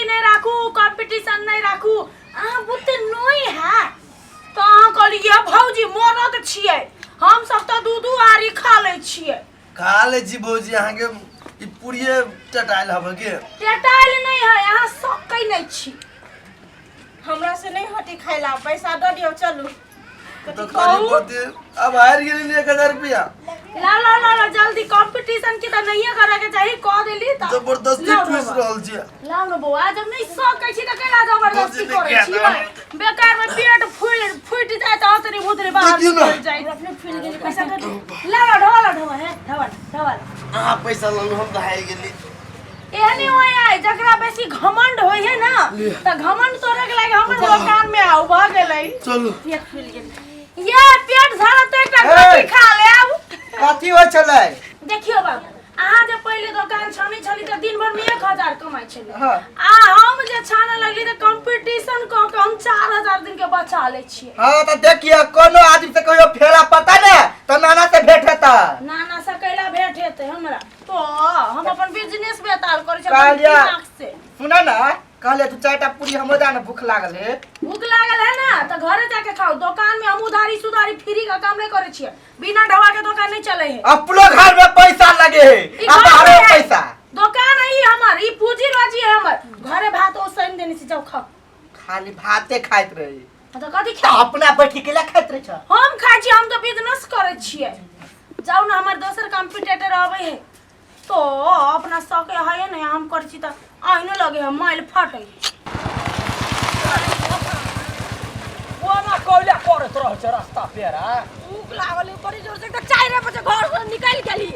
नहि राखू, कंपटीशन नहि राखू, अहाँ बुते नहि है। तऽ अहाँ कहलियै भौजी मरद छियै, हम सब तऽ दू दू आरी खा लै छियै। खा लै छी भौजी, अहाँके ई पूरिये टटायल हबे के? टटायल नहि है, अहाँ सकै नहि छी। हमरा से नहीं हटी खाइला, पैसा दऽ दियौ, चलू। तो करे पड़ते, अब हार गेली 1000 रुपया। ला ला ला ला जल्दी, कंपटीशन के त नहिए करे के चाही, कह देली त जबरदस्ती लाउ ठूस बौआ। रहल छी। लाउ न बौआ, जब नहीं सकै छी त केना जबरदस्ती भौजी करै छी? ने किया बेकार में पेट फूल फूटि जाय त अतरी भूतरी बाहर देखियौ न। निकलि जाय। अपने फूलि गेलै, पैसा दे दे। ला ला ढोवा ला ढोवा हे ढोवा ला, ढोवा ला। अहाँ पैसा ललू, हम तऽ हारि गेली। एहने होय है जकरा बेसी घमंड होय है ना, त घमंड तोड़े के लागे हमर दुकान में आउ भ गेलै। चलू। पेट फूल गेल ये, पेट झाड़ा त एकटा ए! रोटी खा लेब। कथी होइ छलै? देखियो बाबू, अहाँ जे पहिले दोकान छानै छली तऽ दिन भर में 1000 कमाइ छली। हाँ। आ हम जे छाने लगली तऽ कंपटीशन कऽ के हम 4000 दिन के बचा लै छियै। हाँ तऽ देखिए, कोनो आदमी से कहियो फेरा पता ने तऽ नाना से भेंट हेता। नाना से कैला भेंट हेतै हमरा? तो हम अपन बिजनेस बेताल करै छी अपन कहलियै। दिमाग से। सुन ना, कहलियै तू चारिटा पूरी हमरो दे ने, भूख लागल है। भूख लागल है ना तऽ घरे जाके खाओ। दोकान में हम उधारी सुधारी फ्री का काम नहीं करै छियै। बिना ढवा के दोकान नहीं चले है। अपनो घर में पैसा लगे है ई आ घर बाहरो में है। पैसा। दोकान है ई हमर, ई पूंजी रोजी है हमर। घरे भात ओसैन देने छी, जाओ खाओ। खाली भाते खाइत रही। हाँ तऽ कथी तऽ खाइ? अपना बैठी के खाइत रही छ? हम खाइ छी, हम तऽ बिजनेस करै छियै। जाउ ने, हमर दोसर कम्पिटेटर अबै है तो अपना सके है ने, हम करै छी तऽ आइनो लगे है माइल फटै। कोना कोयला करैत रहै छै रास्ता पेरा? भूख लागल है बड़ी जोर से, तऽ 4 बजे घर से निकलि गेली।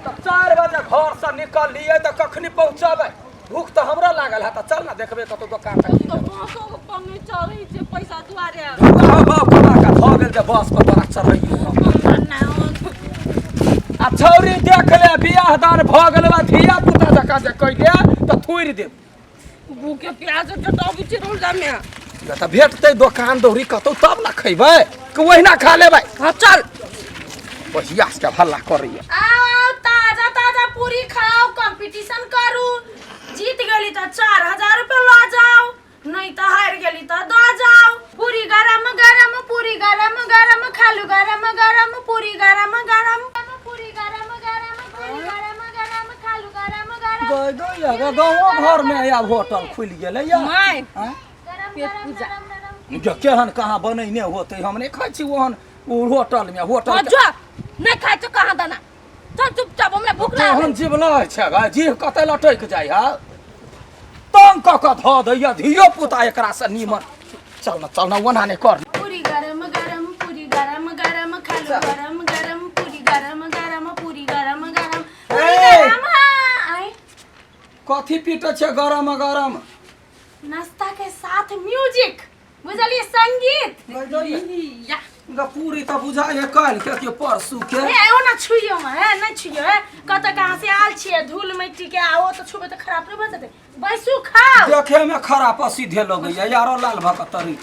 तऽ 4 बजे घरसँ निकललियै तऽ कखनी पहुँचबै? भूख तऽ हमरा लागल है, तऽ चल ने देखबै कतौ दोकान तऽ तऽ बसो के पंगे चढ़ै छै पैसा दुआरे। बाबा कमा कऽ भऽ गेल जे बस पर तोरा चढ़ैयौ हम। आ छौरी देख ले, बियाह दान भऽ गेल बा, धिया पुता जकाँ जे कैले तऽ थोड़ि देब। भूखे प्यास टटाबी छै रोजा में। तऽ भेटतै दोकान दौरी कतौ तब ने खैबै कि ओहिना खा लेबै? हाँ चल। बढ़िया से हल्ला करैया। आओ आओ, ताजा ताजा पूरी खाओ, कंपटीशन करू। जीत गेली तऽ 4000 रुपया लऽ जाओ, नहीं तऽ हारि गेली तऽ दऽ जाओ। पूरी गरम गरम, पूरी गरम गरम, खालू गरम गरम, पूरी गरम गरम, पूरी गरम गरम, पूरी गरम गरम, खालू गरम गरम। गय गय गे, गाँवो घर में आब होटल खुलि गेलै या। माय। आँय? गरम पेट गरम पूजा। गरम गरम। जे केहन कहाँ बनैने होतै, हम नहि खाइ छी ओहन ओ होटल में होटल हाँ, जो नहीं खाइ छौ कहाँ दाना, चल चुपचाप, हमरा भूख लागल। केहन जीवला छै गे, जीह कतऽ लटकि जाइ है, तंग कऽ कऽ धऽ दैया धियो पुता। एकरा से नीमन चल न, चल न, ओना नहि कर। पूरी गरम गरम, पूरी गरम गरम, खालू गरम गरम, पूरी गरम गरम, पूरी गरम गरम, पूरी ए! गरम। हाँ, आय। कथी पीटै छै गरम गरम? नाश्ता के साथ म्यूजिक, बुझलिए, संगीत। या। ग पूरी तऽ बुझाइ है काल्हि के कि परसू के। ए ओ ना छुइयो में है, नहीं छुइयो है। कतऽ कहाँ से आयल छियै धूल मिट्टी के, आ ओ तऽ छुबै तऽ खराब नहि भऽ जेतै? बैसू, खाउ। देखे में खराब सीधे लगैया यारो, लाल भऽ कऽ तरी।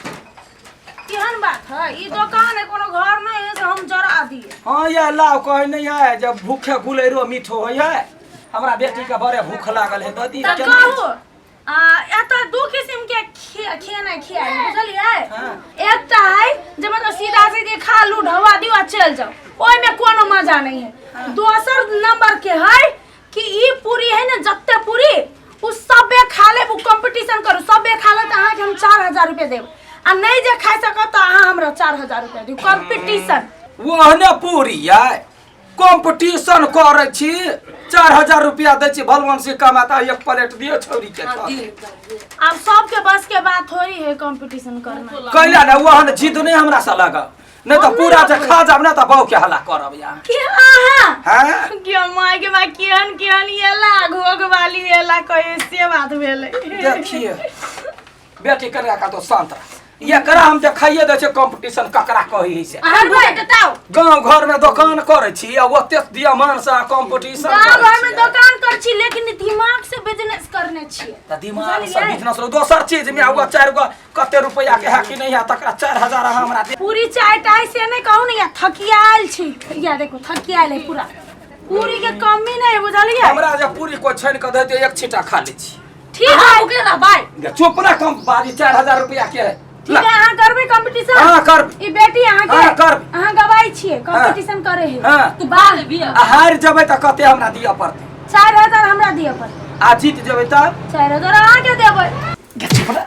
केहन बात है, ई दोकान है, कोनो घर नहीं है से हम जरा दिए। हाँ ये लाव कहै नहीं है जब भूखे गुलैरो मीठो होइ है। हमरा बेटी के बड़े भूख लागल है, ददी। तऽ कहू, आ एतऽ दू किसिम के खेनाइ खियाइ, बुझलियै? हाँ। एकटा है जे मतलब सीधा सीधी खा लू, ढवा दियौ आ चलि जाउ, ओहिमे कोनो मजा नहीं है। दोसर नंबर के है कि ई पूरी है ने, जते पूरी उ सबे खा लेब, उ कंपटीशन करू, सबे खा लेब तऽ अहाँके हम 4000 रुपया देब, आ नहीं जे खाइ सकब तऽ अहाँ हमरा 4000 रुपया दियौ। कंपटीशन। ओहने पूरी यै, कंपटीशन करै छी, 4000 रुपया दै छी। भलवन से कमाता, एक प्लेट दियौ छौरी के। आब सबके बस के बात थोड़ी है कंपटीशन करना। कैला ने ओहन जिद नहीं हमरा से लगब, नहीं तऽ पूरा जे खा जाब ने तऽ बाऊ के हल्ला करब या। के अहाँ? हैं? के माय के बा, केहन केहन एला घोघ वाली एला, कहे से बात भेलै। देखिए बेटी, कनिया का तो शांत रह, एकरा हम देखाइए दै छै कंपटीशन ककरा कहै से। अहाँ भूखे टटाउ। गाँव घर में दोकान करै छी आ ओते दिया मान से कंपटीशन। गाँव घर में दोकान कर छी लेकिन दिमाग से बिजनेस करने छियै। तऽ दिमाग से बुझलियै? बिजनेस दोसर चीज में हुआ, चारि गो कते रुपया के है कि नहीं है, तकरा 4000 अहाँ हमरा दे। पूरी चाय टाय से नहीं कहू ने, या थकियाल छी, या देखो थकियाल है पूरा, पूरी के कमी नहीं, बुझलियै? हमरा जे पूरी कोइ छानि कऽ दैते एक छीटा खा लै छी। ठीक है। भूखले रहबै। चुप ना, कम बाजी 4000 रुपया के है। ठीक है, अहाँ करबै कंपटीशन? हाँ, करबै। ई बेटी अहाँ के? हाँ, करबै। अहाँ गवाई छियै, कंपटीशन करे है? हाँ। तू बाल भी आ हारि जेबै तऽ कते हमरा दिअ पड़तै? 4000 हमरा दिअ पड़तै। आ जीत जेबै तऽ? 4000 अहाँ के देबै। गे चुप ना,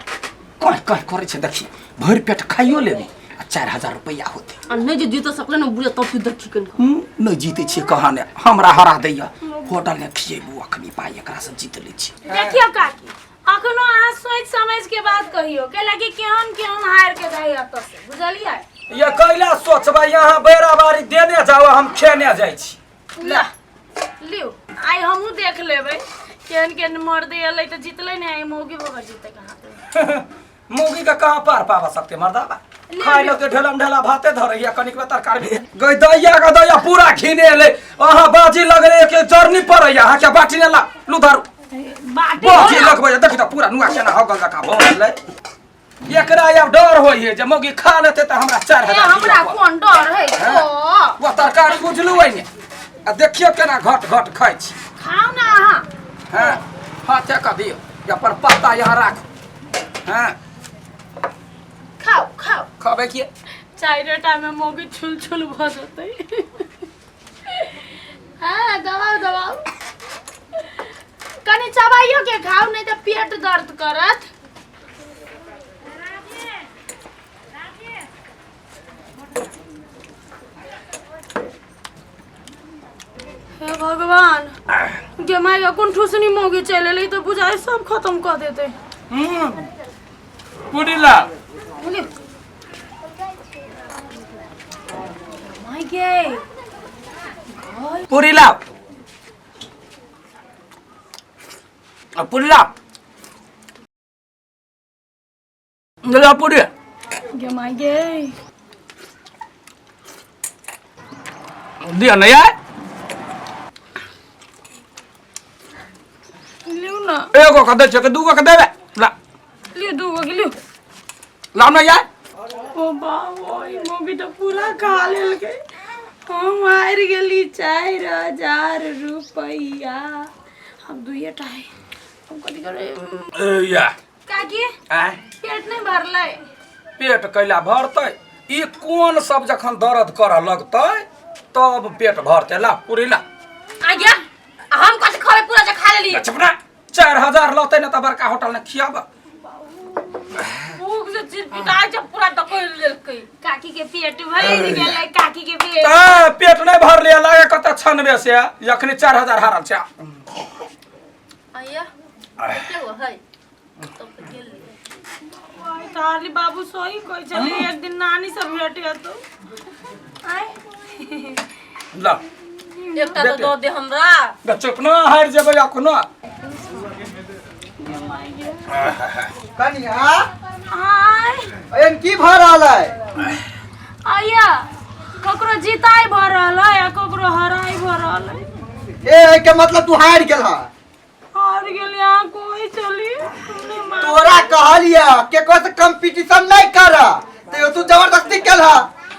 कह कह करै छै, देखी भरि पेट खाइयो लेबै आ 4000 रुपया होतै। आ नहि जे जीत सकले ने बुझे तब तू देखी कन। नहि जीतै छियै कहाँ ने, हमरा हरा दैया होटल ने खिएबू अखनी पाइ एकरा से जीत लै छी। देखियौ काकी, अखनो अहाँ सोचि समझ के बात कहियौ, कैला कि केहन केहन हारि के जाइ एतऽ से, बुझलियै? ये कैला सोचबै, यहाँ बेराबारी देने जाओ, हम खेने जाइ छी। ला लिउ, आइ हमहूँ देख लेबै केहन केहन मर्द एलै तऽ जीतलै ने, आइ मौगी बगर जीतै कहाँ पे। मौगी के कहाँ पार पावा सकते मर्दाबा, खाइ लग के ढेलम ढेला भाते धरैया, कनिक में तरकारी गई दैया के दैया पूरा घिने एलै। अहाँ बाजी लगले के जरनी पड़ैया, अहाँ के बाटी ने ला लू धरू। बाटी बाजी लगबै, देखी तऽ पूरा नुआ केना हो गेल जकाँ भऽ गेलै। एकरा आब डर होइ है जे मौगी खा लेतै तऽ हमरा 4000 हमरा कोन डर है? ओ वो तरकारी बुझलू ने, आ देखियौ केना घट घट खाइ छी। खाउ ना अहाँ। हाँ हाथे कऽ दियौ या पर पत्ता यहाँ राखू। हाँ खाउ खाउ। खबै किए? चारि टा में मौगी छुल छुल भऽ जेतै। हाँ दबाउ दबाउ, कनि चबाइयो के खाउ, नहीं तऽ पेट दर्द करत। हे भगवान गे माय गे, कोन ठुसनी मौगी चलि एलै तऽ बुझाइ सब खत्म कऽ देतै। पूरी ला। बोलियो। माय गे, पूरी लाओ, पूरी लाओ, ला पूरी। गे माय गे, दिअ ने यार। लिउ ना। एगो के दै छियै कि दूगो के देबै? ला लिउ, दूगो के लिउ। लाओ ने यार। ओ बाबा, ई मौगी तऽ पूरा खा लेलकै, हम हारि गेली 4000 रुपैआ। अब दुइये टा है, हम कथी करबै? ए या। काकी। आँय? पेट नहि भरलै? पेट कैला भरतै? ई कोन सब जखन दर्द करऽ लगतै तब पेट भरतै। ला पूरी ला। आ गया, हम कथी खबै? पूरा जे खा लेली। चुप ना, 4000 लतै ने तऽ बड़का होटल ने खियाब। भूख से चिरपिटाइ छै, पूरा डकैल लेलकै। काकी के पेट भरि गेलै, काकी के पेट। तऽ पेट नहि भरले लागे, कतऽ छनबे से जखनी 4000 हारल छै। आया के हो है तब तऽ गेल। ताली बाबू सही कहै छलै, एक दिन नानी से भेट हेतौ। आय ला। एकटा तऽ दऽ दे हमरा। चुप ना, हारि जेबै अखनो। कनिया। आय। एहन की भऽ रहल है? आया, ककरो जीताइ भऽ रहल है आ ककरो हराइ भऽ रहल है। ए, एहिके मतलब तू हारि गेल हँ। हार गेली, अहाँ कोई चली हमने मार। तोरा कहलिया केकरो से कंपटीशन नहीं कर, तो तू जबरदस्ती केल हा।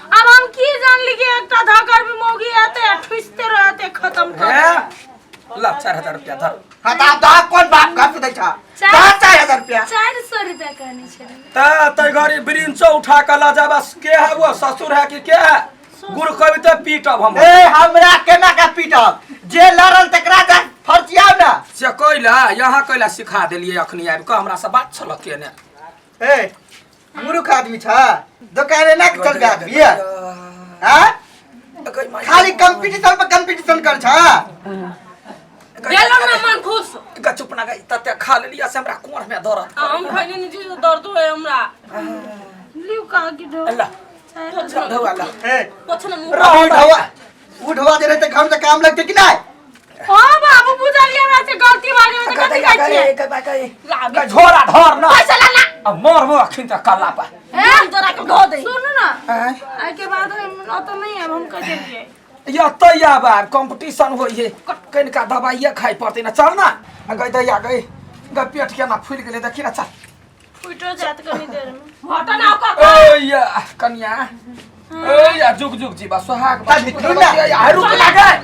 अब हम की जानली कि एकटा धकर भी मौगी आते आ ठुसते रहते, खत्म कर। हे ला 4000 रुपया धर। हाँ तऽ आब दह, कोन बाप घर से दै छा? चार- दह 4000 रुपया। 400 रुपया कहने छलै। ता तै घड़ी ब्रिंचो उठा के ला जाबा, के है वो ससुर है कि के है? गुरु कविता पीटब हम। ए, हमरा केना के पीटब? जे लड़ल तकरा जा फर्जियाव ना। से कैला यहाँ कैला सिखा देलियै अखनी आबि कऽ, हमरा से बात छल केने। ए, मूर्ख आदमी छ, दुकान ना के चल आदमी है हाँ? खाली कंपटीशन पर कंपटीशन कर छ। गेलो ना मन खुश? चुप ना गई, तते खा लेलियै से हमरा कोढ़ में दर्द। आ हम खैने नहीं छी तऽ दर्द होय हमरा। लिउ काकी ढो। ला ढौआ ला। ए, कुछ न मुँह। उठवा उठवा दे रहे ते घर से काम लगते कि नहीं? ओ बाबू, बुझलियै हमरा से गलती भऽ गेलै तऽ कथी कहै छियै? लाबी। झोरा धर ना। पैसा ला ला। अब मरबो अखन तक कल्ला पर। ए, तोरा के धो दे। सुनू ना, आइ के बाद हम ओतऽ नहि आयब, हम कह देलियै। या तैया बार कंपटीशन होइ है, कनिका दवाइये खाइ पड़तै ना। चल ना आ गई दैया, गई गई, पेट केना फुलि गेलै देखी ना, चल। फुटो जात कनी देर में। हट ना ओकर। ए या कनिया, ए या जुग जुग जीवा सोहाग बा। चल, निकलू ना। या रुक ना गए,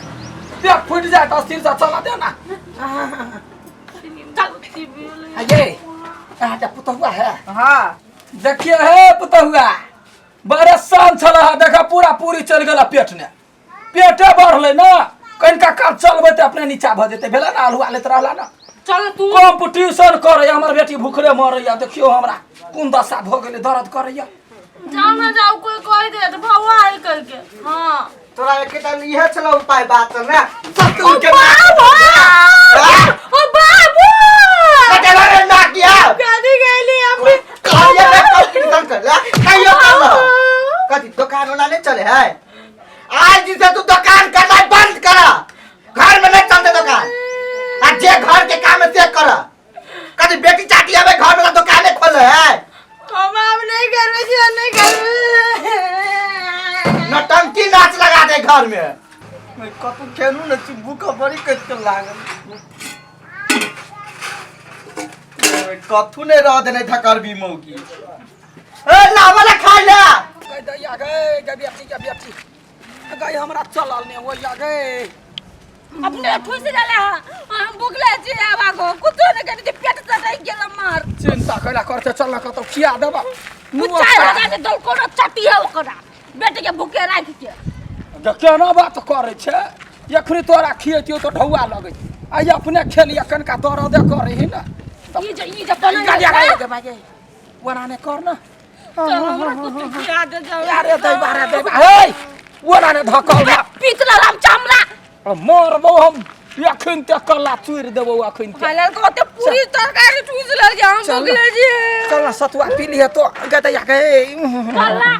पेट फुटि जाए तऽ स्थिर से चला दे ना। चल। कथी भेलै? ये अहाँके पुतहुआ है? हाँ। देखिए हे पुतहुआ, बड़े शान छल है, देखा पूरा पूरी चलि गेल पेट ने, पेटे बढ़लै ने। कनिका काल चलबै तऽ अपने नीचा भऽ जेतै। भेलै ने अल्हुआ लैत रहला ने। चल तू। कंपटीशन करैया, हमर बेटी भूखले मरैया। देखियौ हमरा कोन दशा भऽ गेलै, दर्द करैया। जाओ ना जाओ, कोई कह दे तो भौआ है करके। हाँ। तोरा एकेटा इहे छलो उपाय बात ने सतुर के। ओ बाबू! कटेला रे नाकिया। कथी गेली अभी? कहलिए ने कंपटीशन कर ले, कहियो कर लो। कथी दुकान वाला नहीं चले है? आज से तू दुकान करना बंद कर, घर में नहीं चलते दुकान। आ जे घर के काम है से कर। कथी बेटी चाटी आवे घर में तो दुकाने खोले है? हम अब नहीं करबे छी, नहीं करबे। नौटंकी नाच लगा दे घर में। कतू खेलू ने, भूख बड़ी कस के लागल। कथू नहीं रह देने धकर भी मौगी। ए लावला खाइ ले। गई दैया गई, गई बेटी, गई बेटी गई, हमरा चलल ने होइया गई। अपने ठुस गेले हँ, हम भुखले छी। आब आगो कुछो नहि करै छी, पेट सटकि गेल हमर। चिंता कैला करते, चल ना कतौ खिया देबा। 4000 के दल कोनो चटी है ओकरा बेटी के भूखे राखि के। केना बात करै छै? एखनी तोरा खियतियौ तऽ ढौआ लगै आ अपने खेलिया कनिका दर्दे करै ही ने। ई जे बनल गाड़ी छै, गाड़ी गे, ओना नहि कर ने। चल हमरा कुछ खिया दे जाओ। अरे दैबा रे दैबा, हे ओना ने धकल ना। पीतल राम चमड़ा। मरबौ हम एखन ते, कल्ला चूरि देबौ एखन ते। खाइला के ओते पूरी तरकारी ठुस लेल हम चल। भुखले छी। चल ना, सतुआ पी लिहे तो गदैया के। चल ना।